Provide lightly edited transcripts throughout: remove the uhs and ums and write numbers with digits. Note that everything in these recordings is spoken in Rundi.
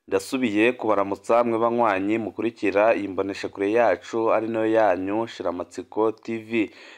Ndasubiye kubaramutsa mwe banywanyi mukurikira iyi mboneshakure yacu ari nayo yanyu Shiramatsiko TV.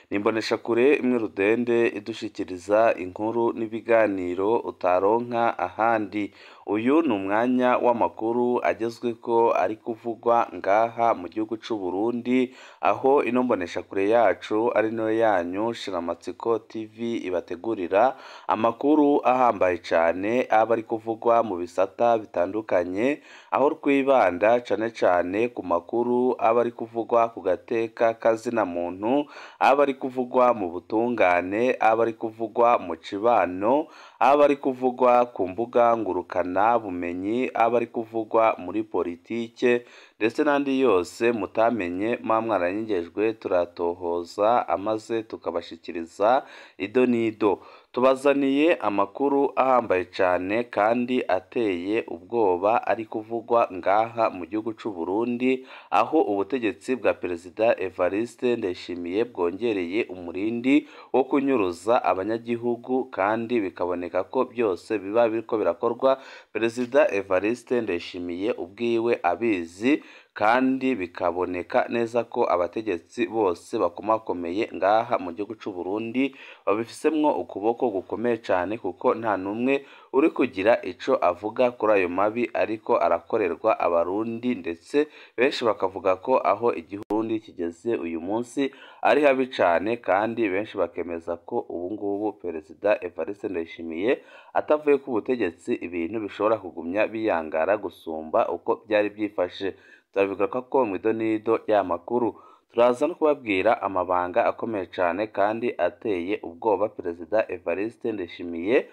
Ni imboneshakure imwe rudende idushikiriza inkuru n'ibiganiro utaronka ahandi. Uyu ni umwanya w'amakuru agezweko ari kuvugwa ngaha mu gihugu c'u Burundi, aho ino mboneshakure yacu ari nayo yanyu Shiramatsiko TV ibategurira amakuru ahambaye cane aba ari kuvugwa mu bisata bitandukanye, aho twibanda cane cane ku makuru aba ari kuvugwa ku gateka kazina muntu, aba ari kuvugwa mu butungane, aba ari kuvugwa mu cibano, aba ari kuvugwa ku mbuga ngurukana bumenyi, aba ari kuvugwa muri politike ndetse n'andi yose mutamenye muba mwaranyigejwe, turatohoza amaze tukabashikiriza ido n'ido. Tubazaniye amakuru ahambaye cane kandi ateye ubwoba ari kuvugwa ngaha mu gihugu c'u Burundi, aho ubutegetsi bwa Perezida Evariste Ndayishimiye bwongereye umurindi wo kunyuruza abanyagihugu, kandi bikaboneka ko byose biba biriko birakorwa Perezida Evariste Ndayishimiye ubwiwe abizi, kandi bikaboneka neza ko abategetsi bose bakomakomeye ngaha mu gihugu c'u Burundi babifisemwo ukuboko gukomeye cane, kuko nta numwe uri kugira ico avuga kuri ayo mabi ariko arakorerwa abarundi, ndetse benshi bakavuga ko aho igihugu kigeze uyu munsi ari habi cane, kandi benshi bakemeza ko ubu ngubu Perezida Evariste Ndayishimiye atavuye ku butegetsi ibintu bishobora kugumya biyangara gusumba uko byari byifashe. Turabigaruka ko mw'idonido y'amakuru turaza no kubabwira amabanga akomeye cane kandi ateye ubwoba Perezida Evariste Ndayishimiye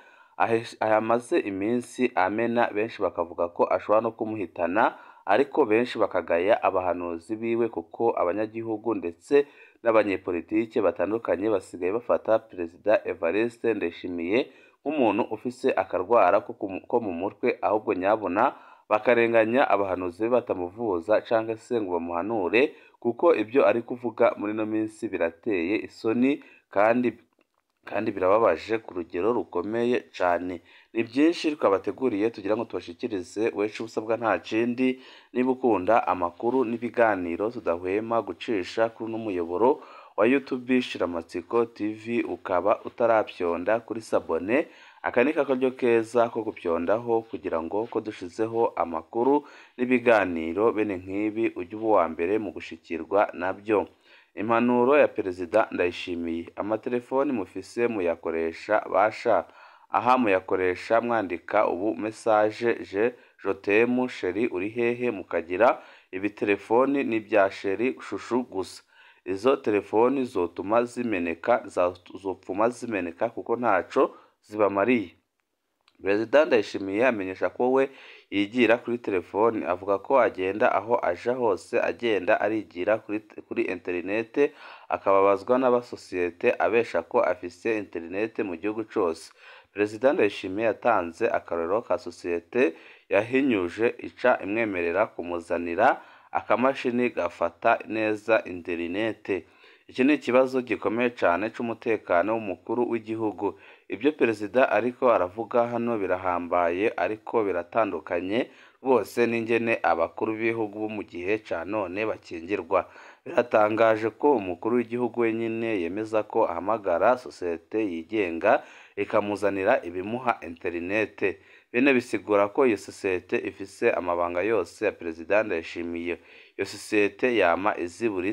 amaze iminsi amena, benshi bakavuga ko ashobora no kumuhitana, ariko benshi bakagaya abahanuzi biwe, kuko abanyagihugu ndetse n'abanyepolitike batandukanye basigaye bafata Perezida Evariste Ndayishimiye nk'umuntu ufise akarwara ko mu mutwe, ahubwo nyabona bakarenganya abahanuzi be batamuvuza canke se ngo bamuhanure, kuko ibyo ari kuvuga muri ino minsi birateye isoni kandi birababaje ku rugero rukomeye cane. Ni byinshi twabateguriye tugira ngo tubashikirize, wecu usabwa nta kindi, niba ukunda amakuru n'ibiganiro tudahwema gucisha kuri uno muyoboro wa YouTube Shiramatsiko TV, ukaba utarapyonda kuri sabone, aka ni kakaryo keza ko gupyondaho kugira ngo ko dushizeho amakuru n'ibiganiro bene nk'ibi ujye uba uwa mbere mu gushikirwa nabyo. Impanuro ya Perezida Ndayishimiye: amatelefoni mufise muyakoresha basha, aha muyakoresha mwandika ubu message je t'aime chéri uri hehe, mukagira ibitelefoni n'ibya chéri chouchou gusa. Izo telefoni zotuma zimeneka, zopfuma zimeneka kuko ntaco zibamariye. Perezida Ndayishimiye amenyesha ko we yigira kuri telefoni, avuga ko agenda aho aja hose agenda arigira kuri interinete, akababazwa n'abasosiyete abesha ko afise interinete mu gihugu cose. Perezida Ndayishimiye yatanze akarorero ka sosiyete yahinyuje ica imwemerera kumuzanira akamashini gafata neza interinete. Iki ni ikibazo gikomeye cane c'umutekano w'umukuru w'igihugu. Ibyo perezida ariko aravuga hano birahambaye ariko biratandukanye rwose n'ingene abakuru b'ibihugu bo mu gihe ca none bakingirwa. Biratangaje ko umukuru w'igihugu wenyine yemeza ko ahamagara sosiyete yigenga ikamuzanira ibimuha interinete. Bene bisigura ko iyo sosiyete ifise amabanga yose ya Perezida Ndayishimiye. Iyo sosiyete yama izi buri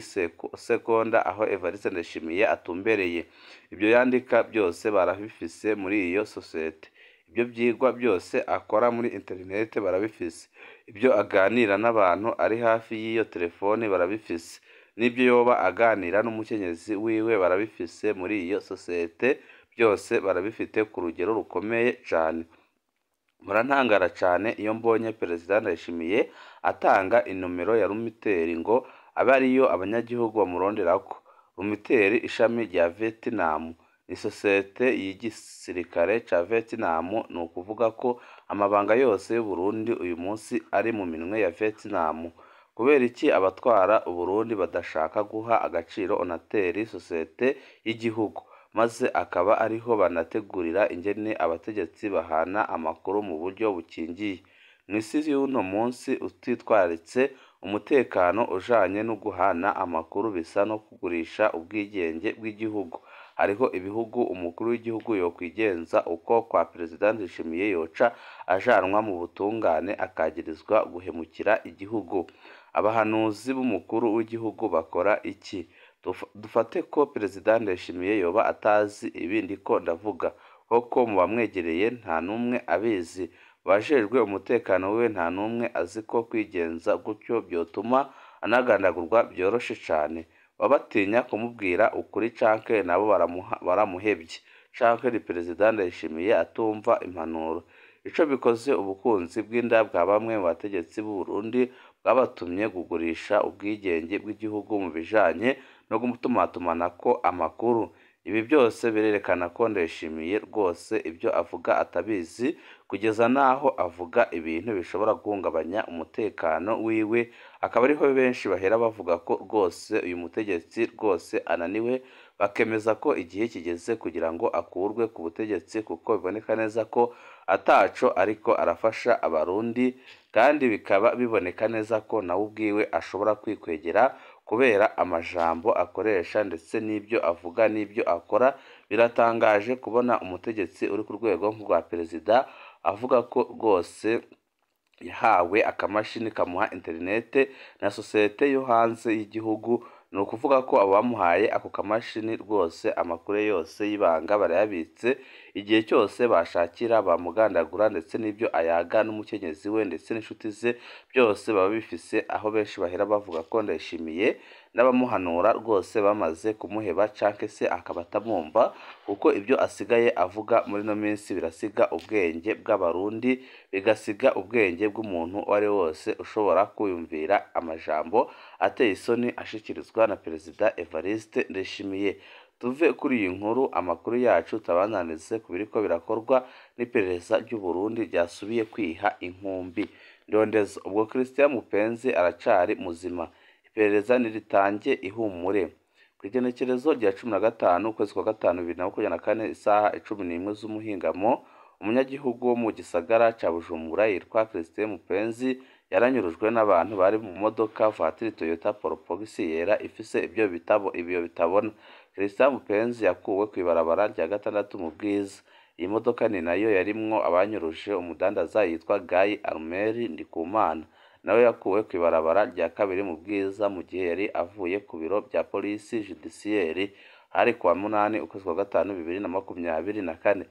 sekonda aho Evariste Ndayishimiye atumbereye. Ibyo yandika byose barabifise muri iyo sosiyete. Ibyo vyigwa byose akora muri interinete barabifise. Ibyo aganira n'abantu ari hafi y'iyo telefone barabifise. N'ibyo yoba aganira n'umukenyezi wiwe barabifise muri iyo sosiyete, byose barabifite ku rugero rukomeye cane. Murantangara cane iyo mbonye Perezida Ndayishimiye atanga inomero ya Lumitel ngo abe ariyo abanyagihugu bamuronderako. Lumitel ishami rya Vietnam, ni sosiyete y'igisirikare ca Vietnam, ni ukuvuga ko amabanga yose y'Uburundi uyu munsi ari mu minwe ya Vietnam. Kubera iki abatwara Uburundi badashaka guha agaciro Onatel, sosiyete y'igihugu, maze akaba ariho banategurira ingene abategetsi bahana amakuru mu buryo bukingiye? Mw'isi y'uno munsi utitwararitse umutekano ujanye no guhana amakuru bisa no kugurisha ubwigenge bw'igihugu. Hariho ibihugu umukuru w'igihugu yokwigenza uko kwa Perezida Ndayishimiye yoca ajanwa mu butungane akagirizwa guhemukira igihugu. Abahanuzi b'umukuru w'igihugu bakora iki? Dufate ko Perezida Ndayishimiye yoba atazi ibi ndiko ndavuga, koko mu bamwegereye nta n'umwe abizi, abajejwe umutekano wiwe nta n'umwe azi ko kwigenza gutyo vyotuma anagandagurwa vyoroshe cane. Baba batinya kumubwira ukuri canke nabo baramuhevye, canke ni Perezida Ndayishimiye atumva impanuro. Ico bikoze ubukunzi bw'inda bwa bamwe mu bategetsi b'u Burundi bwabatumye kugurisha ubwigenge bw'igihugu mu bijanye no gutumatumanako amakuru. Ibi byose birerekana ko Ndayishimiye rwose ibyo avuga atabizi, kugeza n'aho avuga ibintu bishobora guhungabanya umutekano wiwe, akaba ariho benshi bahera bavuga ko rwose uyu mutegetsi rwose ananiwe, bakemeza ko igihe kigeze kugira ngo akurwe ku butegetsi kuko biboneka neza ko ataco ariko arafasha Abarundi, kandi bikaba biboneka neza ko nawe ubwiwe ashobora kwikwegera kubera amajambo akoresha ndetse n'ibyo avuga n'ibyo akora. Biratangaje kubona umutegetsi uri ku rwego rwa perezida avuga ko rwose yahawe akamashini kamuha interinete na sosiyete yo hanze y'igihugu. Ni ukuvuga ko abo bamuhaye ako kamashini rwose amakuru yose y'ibanga barayabitse, igihe cyose bashakira bamugandagura, ndetse n'ibyo ayaga n'umukenyezi we ndetse n'inshuti ze byose baba bifise. Aho benshi bahera bavuga ko Ndayishimiye n'abamuhanura rwose bamaze kumuheba canke se akaba atamwumva, kuko ibyo asigaye avuga muri ino minsi birasiga ubwenge bw'Abarundi, bigasiga ubwenge bw'umuntu uwo ari we wese ushobora kwiyumvira amajambo ateye isoni ashikirizwa na Perezida Evariste Ndayishimiye. Tuve kuri iyi nkuru, amakuru yacu tabananize ku biriko birakorwa n'iperereza ry'u Burundi ryasubiye kwiha inkumbi. Ndondeza ubwo Christian Mupenzi aracari muzima, iperereza niritange ihumure. Ku igenekerezo rya 15 ukwezi kwa gatanu 2024 isaha 11 z'umuhingamo, umunyagihugu wo mu gisagara ca Bujumbura yitwa Christian Mupenzi yaranyurujwe n'abantu bari mu modoka vatiri Toyota Probox yera ifise ibyo bitabo ibyo bitabona. Christian Mupenzi yakuwe kw'ibarabara rya gatandatu mu Bwiza. Iyi modoka ni nayo yarimwo abanyuruje umudandaza yitwa Guy Armel Ndikumana, nawe yakuwe kw'ibarabara rya kabiri mu Bwiza mu gihe yari avuye ku biro bya polisi judiciaire. Hari kuwa 8 ukwezi kwa gatanu 2024.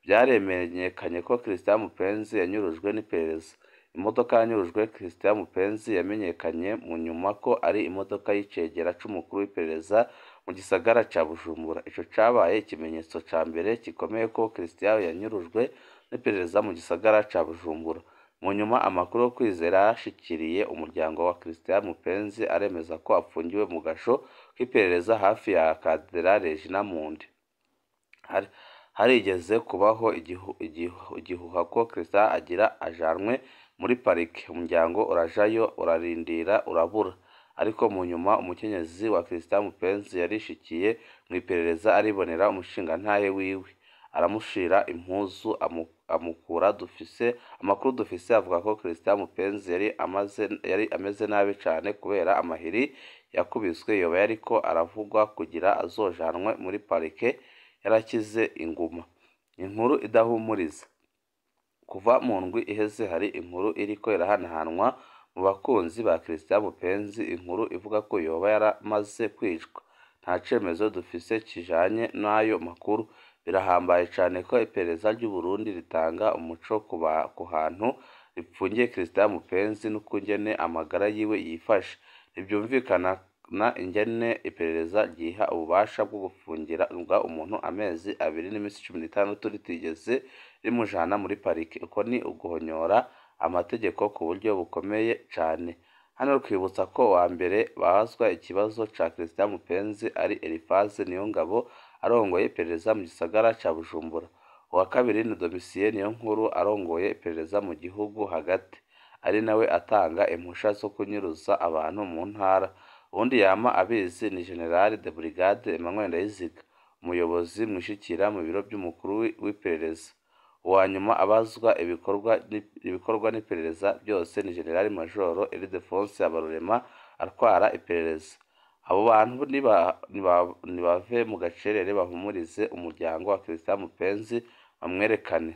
Byaremenyekanye ko Christian Mupenzi yanyurujwe n'iperereza. Imodoka yanyurujwe Christian Mupenzi yamenyekanye mu nyuma ko ari imodoka y'icegera c'umukuru w'iperereza mu gisagara ca Bujumbura. Ico cabaye ikimenyetso ca mbere gikomeye ko Christian yanyurujwe n'iperereza mu gisagara ca Bujumbura. Mu nyuma amakuru yo kwizera yashikiriye umuryango wa Christian Mupenzi aremeza ko apfungiwe mu gasho k'iperereza hafi ya Katedrale Regina Mundi. Harigeze kubaho igihuha ko Christian agira ajanwe muri parike, umuryango urajayo urarindira urabura, ariko mu nyuma umukenyezi wa Christian Mupenzi yarishikiye mu iperereza aribonera umushingantahe wiwe, aramushira impuzu amukura. Dufise amakuru dufise avuga ko Christian Mupenzi yari ameze nabi cane kubera amahiri yakubiswe, yoba yariko aravugwa kugira azojanwe muri parike yarakize inguma. Inkuru idahumuriza. Kuva mu ndwi iheze hari inkuru iriko irahanahanwa mu bakunzi ba Christian Mupenzi, inkuru ivuga ko yoba yaramaze kwicwa. Nta cemezo dufise kijanye n'ayo makuru. Birahambaye cane ko iperereza ry'u Burundi ritanga umuco ku hantu ripfungiye Christian Mupenzi n'ukungene amagara yiwe yifashe. Ntivyumvikana ingene iperereza ryiha ububasha bwo gufungira umuntu amezi 2 n'iminsi 16 ritigeze rimujana muri parike. Uko ni uguhonyora amategeko ku buryo bukomeye cane. Hano twibutsa ko wa mbere babazwa ikibazo ca Christian Mupenzi ari Eliphaz Niyongabo arongoye iperereza mu gisagara ca Bujumbura. Uwa kabiri ni Domitien Niyonkuru arongoye iperereza mu gihugu hagati, ari nawe atanga impusha zo kunyuruza abantu mu ntara. Uwundi yama abizi ni General de Brigade Emmanuel Ndayiziga, umuyobozi mwishikira mu biro by'umukuru w'iperereza. Uwa nyuma abazwa ibikorwa n'iperereza byose ni General Major Ildefonse Habarurema atwara iperereza. Abo bantu nibave mu gacerere bahumurize umuryango wa Christian Mupenzi bamwerekane.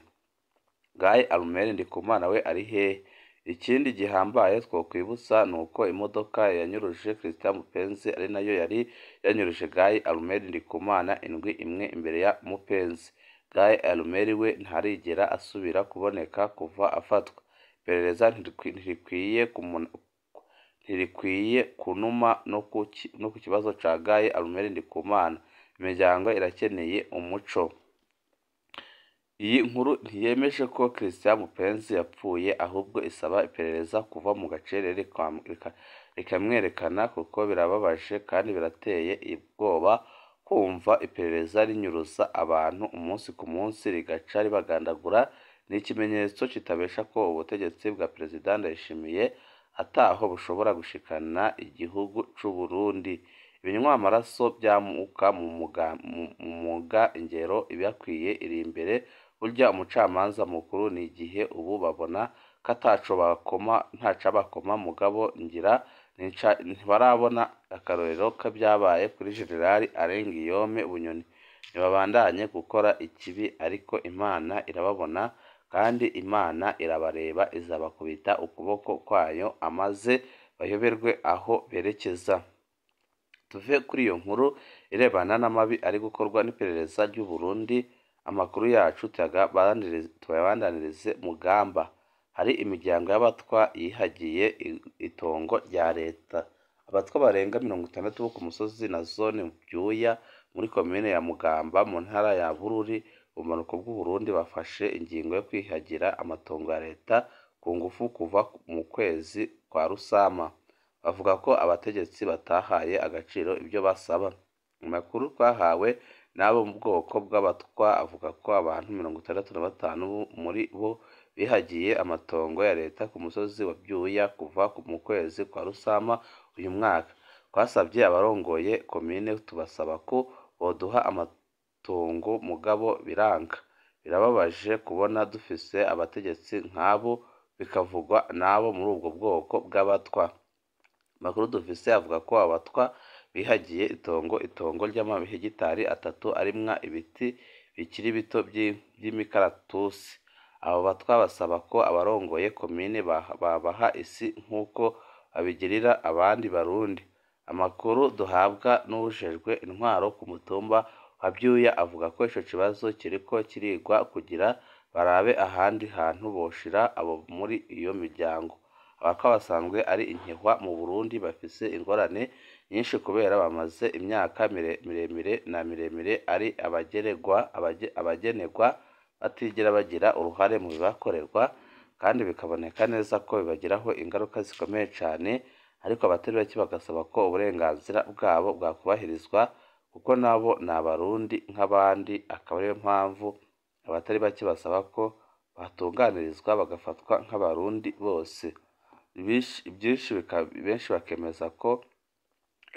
Guy Armel Ndikumana we ari hehe? Ikindi gihambaye twokwibutsa ni uko imodoka yanyuruje Christian Mupenzi ari nayo yari yanyuruje Guy Armel Ndikumana indwi imwe imbere ya Mupenzi. Guy Armel we ntarigera asubira kuboneka kuva afatwa. Iperereza ntirikwiye kunuma no ku kibazo ca Guy Armel Ndikumana. Imiryango irakeneye umuco. Iyi nkuru ntiyemeje ko Christian Mupenzi yapfuye, ahubwo isaba iperereza kuva mu gacerere rikamwerekana, kuko birababaje kandi birateye ubwoba kumva iperereza rinyuruza abantu umunsi ku munsi rigaca ribagandagura. Ni ikimenyetso kitabesha ko ubutegetsi bwa Perezida Ndayishimiye ataho bushobora gushikana igihugu c'u Burundi. Ibinywamaraso byamuka mu mwuga ingero ibakwiye iri imbere. Burya umucamanza mukuru ni igihe ubu babona ko ataco bakoma ntacabakoma, mugabo ngira ntibarabona akarorero k'ibyabaye kuri General Alain Guillaume Bunyoni. Ntibabandanye gukora ikibi, ariko Imana irababona kandi Imana irabareba, izabakubita ukuboko kwayo amaze bayoberwe aho berekeza. Tuve kuri iyo nkuru irebana n'amabi ari gukorwa n'iperereza ry'u Burundi. Amakuru yacu tuyabandanirize Mugamba. Hari imiryango y'abatwa yihagiye itongo rya leta. Abatwa barenga 60 bo ku musozi na zone Byuya muri komine ya Mugamba mu ntara ya Bururi ubumanuko bw'u Burundi bafashe ingingo yo kwihagira amatongo ya leta ku ngufu kuva mu kwezi kwa Rusama. Bavuga ko abategetsi batahaye agaciro ibyo basaba. Amakuru twahawe n'abo mu bwoko bw'abatwa avuga ko abantu 65 muri bo bihagiye amatongo ya leta ku musozi wa Byuya kuva mu kwezi kwa Rusama uyu mwaka. Twasabye abarongoye komine tubasaba ko boduha amatongo mugabo biranga. Birababaje kubona dufise abategetsi nk'abo, bikavugwa n'abo muri ubwo bwoko bw'abatwa. Amakuru dufise avuga ko abatwa bihagiye itongo ry'amahegitari 3 arimwa ibiti bikiri bito by'imikaratusi. Abo batwa basaba ko abarongoye komine babaha isi nk'uko babigirira abandi Barundi. Amakuru duhabwa n'uwujejwe intwaro ku mutumba wa Byuya avuga ko ico kibazo kiriko kirigwa kugira barabe ahandi hantu boshira abo muri iyo miryango. Abatwa basanzwe ari inkehwa mu Burundi bafise ingorane nyinshi kubera bamaze imyaka miremire na miremire ari abagenerwa batigera bagira uruhare mu bibakorerwa, kandi bikaboneka neza ko bibagiraho ingaruka zikomeye cane. Ariko abatari bake bagasaba ko uburenganzira bwabo bwakubahirizwa kuko nabo ni Abarundi nk'abandi. Akaba ariyo mpamvu abatari bake basaba ko batunganirizwa bagafatwa nk'Abarundi bose. Benshi bakemeza ko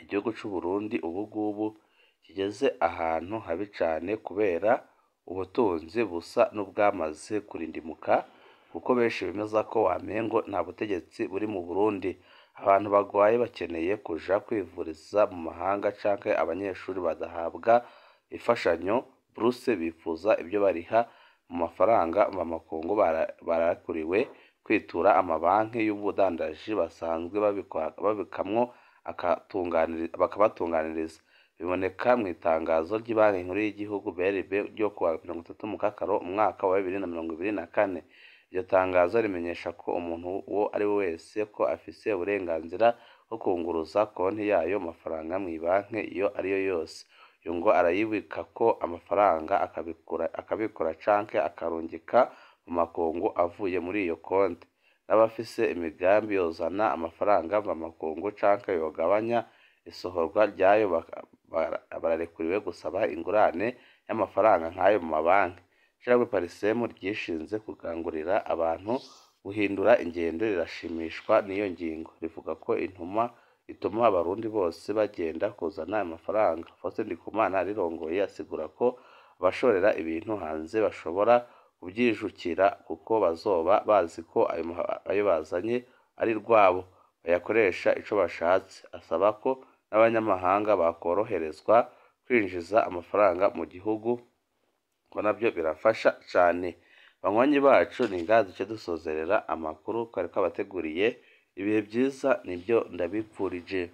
igihugu c'u Burundi ubu kigeze ahantu habi cane kubera ubutunzi busa n'ubwamaze kurindimuka, kuko benshi bemeza ko wamengo nta butegetsi buri mu Burundi. Abantu bagwaye bakeneye kuja kwivuriza mu mahanga canke abanyeshuri badahabwa imfashanyo buruse bifuza ibyo bariha mu mafaranga mvamakungu barakuriwe kwitura amabanki y'ubudandaji basanzwe babikamwo bakabatunganiriza. Biboneka mu itangazo ry'ibanki nkuru y'igihugu BRB ryo kuwa 30 Mukakaro umwaka wa 2024. Iryo tangazo rimenyesha ko umuntu uwo ari we wese ko afise uburenganzira bwo kunguruza konti yayo mafaranga mw'ibanki iyo ariyo yose. Uyu ngo arayibikako amafaranga akabikora canke akarungika mu makungu avuye muri iyo konti. N'abafise imigambi yozana amafaranga mvamakungu canke yogabanya isohorwa ryayo bararekuriwe gusaba ingurane y'amafaranga nk'ayo mu mabanki. Ishirahamwe Parisemu ryishinze gukangurira abantu guhindura ingendo rirashimishwa n'iyo ngingo. Rivuga ko ituma Abarundi bose bagenda kuzana amafaranga. Faustin Ndikumana arirongoye asigura ko abashorera ibintu hanze bashobora kubyijukira kuko bazoba bazi ko ayo bazanye ari rwabo bayakoresha ico bashatse. Asaba ko n'abanyamahanga bakoroherezwa kwinjiza amafaranga mu gihugu, ko nabyo birafasha cane. Banywanyi bacu, ni ngaha duce dusozerera amakuru twari twabateguriye. Ibihe byiza nibyo ndabipfurije.